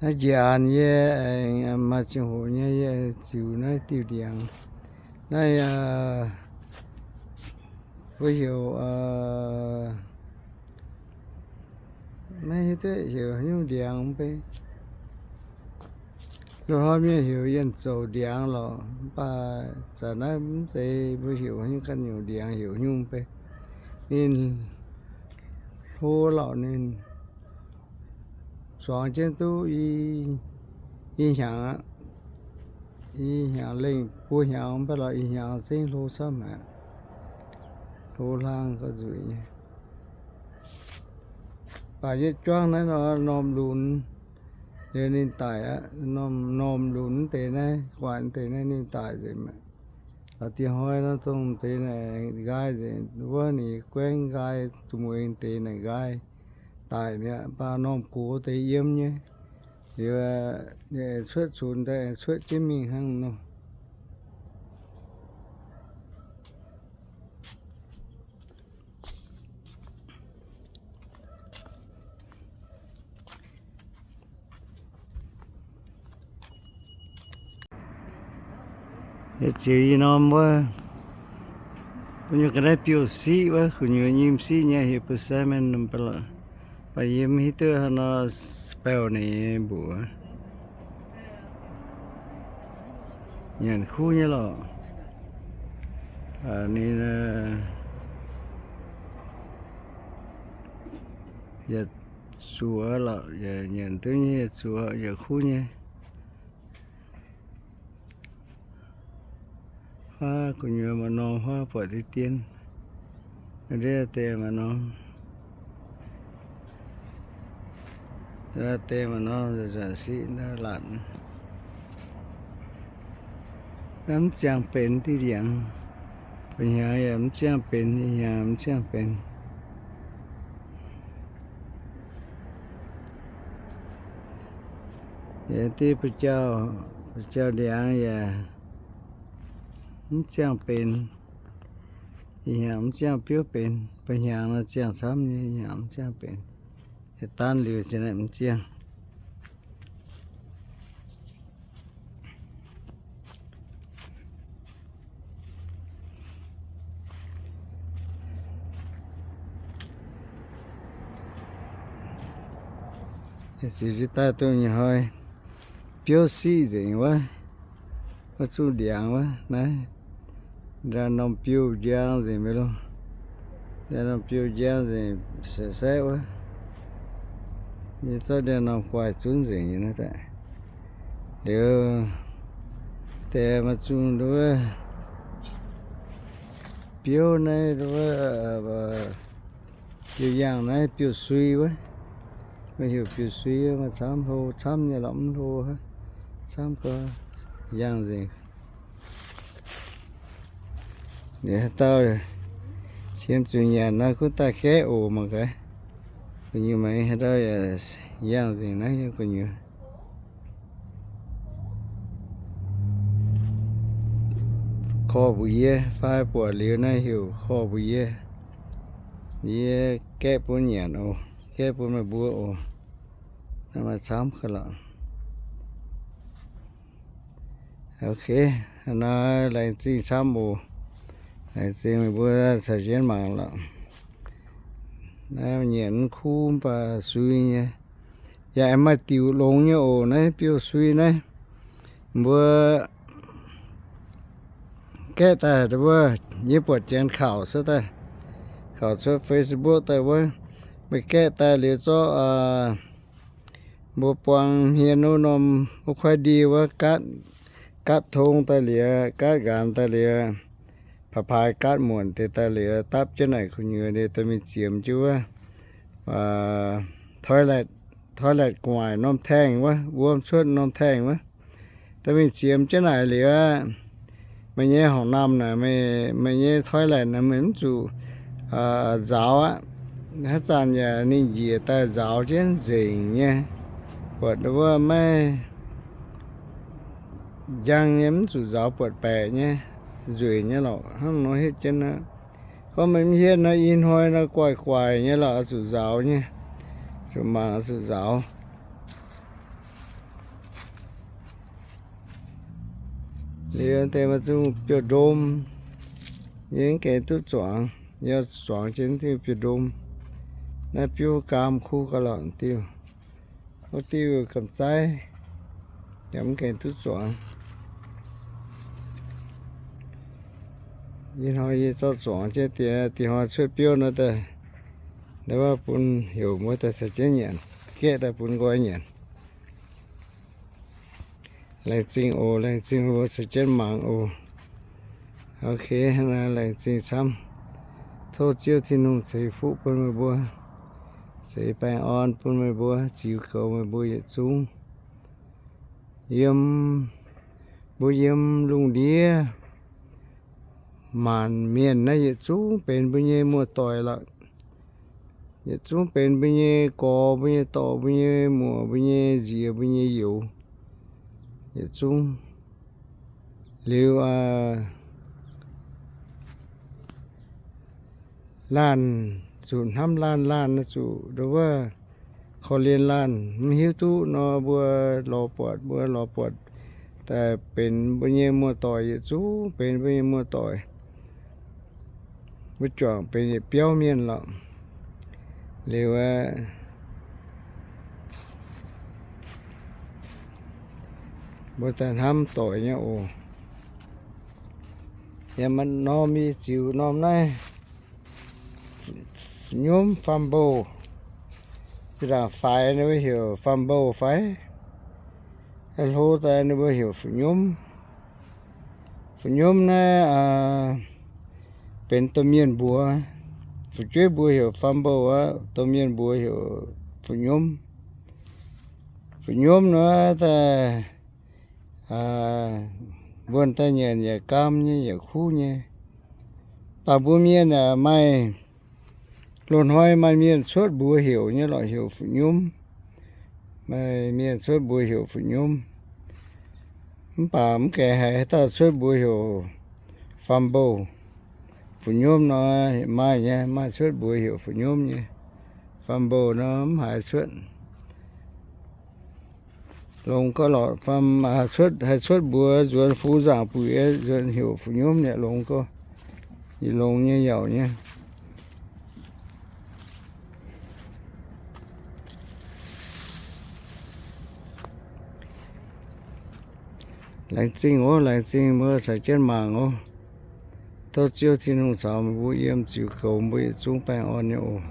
Naaiv njiec aanx yie aengx maaih ziangh hoc nyei yie ziux naaiv diuh ndiangx. Naaiv mbuo heuc, maiv hiuv duqv heuc haaix nyungc ndiangx mv bei. Loz-hnoi mienh heuc yienh zouc ndiangx lorqc, mv baac zanc naaiv mv zeiz mbuo heuc haaix nyungc ganh nyungc ndiangx, heuc nyungc mv bei. Ninh hlo lorqc, ninh zuangx jienv duqv i hnyangx aqv. I hnyangx lengh buo hnyangx mv baac lorqc, i hnyangx zengv hlo camv haic. Hlo hlang gauh nzueic nyei. Baac yietv juangv naaiv nor normh lunx liuz ninh daic aqv. Normh, normh lunx deix naaiv, guaaic deix naaiv ninh daic nzengc mi'aqv. Laaix diex hnoi nor dongh deix naaic nqaai nzengc, wuov ninh guaengv nqaai, duqv mueiz deix naaic nqaai daic mi'aqv. Mv baac normh gox deix yiem nyei. Liuz cuotv cunx daaih cuotv jienv mingh hnangv nor. Yie ziux i norm wuov, gu'nyuoz ga'naaiv biouv-siqv wuov, gu'nyuoz nyim siqv nyei, heuc persimmon nor ba'laqc. Baac yie mv hiuv duqv haaix nor spell ninh nyei mbuox. Nyanc kuv nyei lorqc. Ninh yietc zuoqc lorqc, nyanc duqv nyei, yietc zuoqc yietc kuv nyei. Huaav gu'nyuoz maaih norm huaav buatc diqv dien. Ndiev deix maaih norm, ndiev deix maaih norm, zanc-zanc siqv ndau laatc. Naaiv mv ziangh benx diqv ndiangx. Ba'hnyangx yaac mv ziangh benx, ih hnyangx mv ziangh benx. Yaac diqv ba'jauv, ba'jauv ndiangx yaac mv ziangh benx. Ih hnyangx mv ziangh biouv benx. Ba'hnyangx nor ziangh camv nyei, ih hnyangx mv ziangh benx. Yietc daan liuz zinh naaiv mv ziangh. Ziux jienv daaih dongh nyei hnoi, biouv siqv nzengc wuov, wuov zungv ndiangx wuov naaiv, ndau norm biouv njang nzengc mi'aqv loh. Ndau norm biouv njang nzengc, saeqv saeqv wuov. Yie zorqv ndau norm guaih zunv nzengc nyei naaiv daaih. Liuz deix maaih zungh nduov biouv naaiv, biouv yangh naaiv biouv sui wuov. Maiv heuc biouv sui, maaih camv hlo camv nyei lorqc, mv hlo, camv gau, yangh nzengc. Liuz haaix dauh qiemx zuqc nyanc nor, gunv daaih gaeqv oc mangc gaax. Gu'nyuoz maengx haaix dauh yaac yangh nzengc naaiv nyei gu'nyuoz. Korv mbuox yie fai buatc liuz naaiv heuc korv mbuox yie. Yie gaeqv bun nyanc oc, gaeqv bun meih mbuo oc. Naaiv maaih camv gau lorqc. Ok, hnangv nor laengz zingh camv oc. Laengz zingh meih mbuo caux jienv mangc lorqc. Naaiv nyanc mv kuv mv baac sui nyei. Yaac maaih diuc longx nyei oc, naaiv biouv sui naaiv. Mbuo gaeqv daaih wuov, yie buatc janx kaux cuotv daaih, kaux cuotv Facebook daaih wuov, meih gaeqv daaih liuz zorqv mbuo buang hmien wuov norm wuov kuaaiv ndie wuov gaatv, gaatv tong daaih liuz, gaatv nqaanx daaih liuz, paaix paaix gaatv muonc deix daaih liuz, dapv jienv naaic gu'nyuoz deix dorh mingh ziemx jienv wuov toilet, toilet gu'nguaaic norm taeng wuov, wuom cuotv norm taeng wuov. Dorh mingh ziemx jienv naaic liuz, meih nyei horngc namh naaic, meih nyei toilet naaic meih mv zuqc nzaaux aqv. Haaix zanc yaac ninh njiec daaih nzaaux jienv nzengc nyei, buatc wuov maiv njang nyei, mv zuqc nzaaux buatc baeqc nyei, nzueic nyei lorqc. Hnangv nor hietv jienv aqv. Gorngv meih mv hietv nor, ih hnoi nor guaix guaix nyei lorqc, oix zuqc nzaaux nyei, zuqc mangc oix zuqc nzaaux. Liuz deix maaih zungv biouv-ndom, yie mv gaengh duqv zuangx. Yie zuangx jienv diuh biouv-ndom. Naaiv biouv gaam kuv gauh lorqc diuh. Wuov diuh gamh zaiv yaac mv gaengh duqv zuangx. Ih hnoi yie zorqv zuangx jienv diex, diex hnoi cuotv biouv nor daaih, nda'wuov bun heuc mbuo daaih caux jienv nyanc, gaeqv daaih bun nqoi nyanc. Laengz zingh oc, laengz zingh mbuo caux jienv mangc oc. Ok, hnangv naaiv laengz zingh camv. Tov Ziouv Tin-Hungh ceix fuqv bun meih mbuo, ceix baengh orn bun meih mbuo, ziux goux meih mbuo yietc zungv. Yiem, mbuo yiem lungh ndiev maanc mienh naaiv yietc zungv benx mbuo nyei muoz-doic lorqc. Yietc zungv benx mbuo nyei gorx, mbuo nyei dorc, mbuo nyei muoc, mbuo nyei nziex, mbuo nyei youz, yietc zungv. Liuz, laanh zuqc hnamv laanh, laanh zuqc nda'wuov korv-lienh laanh. Mv hiuv duqv nor, mbuo lorz buatc, mbuo lorz buatc daaih benx mbuo nyei muoz-doic, yietc zungv benx mbuo nyei muoz-doic. Mbuo juangc benx yietc biauv mienh lorqc. Liuz aeqv, mbuo daaih hnamv doic nyei oc. Yaac maaih norm yie ziux norm naaiv, fu'nyomv, fumble. Zinh ndaangc faix ninh mbuo heuc fumble fai, hlo daaih ninh mbuo heuc fu'nyomv. Fu'nyomv naaiv benx domh mienh mbuox. Fu'jueiv mbuo heuc fumble aqv, domh mienh mbuox heuc fu'nyomv. Fu'nyomv nor daaih wuonh daaih nyanc yaac gaam nyei, yaac kuv nyei. Baac mbuo mienh yaac maaih, loz-hnoi maaih mienh cuotv mbuox heuc nyei lorqc, heuc fu'nyomv. Maaih mienh cuotv mbuox heuc fu'nyomv. Mv baac mv gaengh haiz haaix dauh cuotv mbuox heuc fumble. Fu'nyomv nor maaih nyei, maaih cuotv mbuox heuc fu'nyomv nyei. Fumble nor mv haiz cuotv. Longx gauh lorqc, fam, cuotv, haih cuotv mbuox nzuonx fu'nzaangc buic, nzuonx heuc fu'nyomv yaac longx gauh, yietc longx nyei yauc nyei. Laengz zingh oc, laengz zingh mbuo caux jienv mangc oc. Tov Ziouv Tin-Hungh caux meih mbuo yiem, ziux goux mbuo yietc zungv baengh orn nyei oc.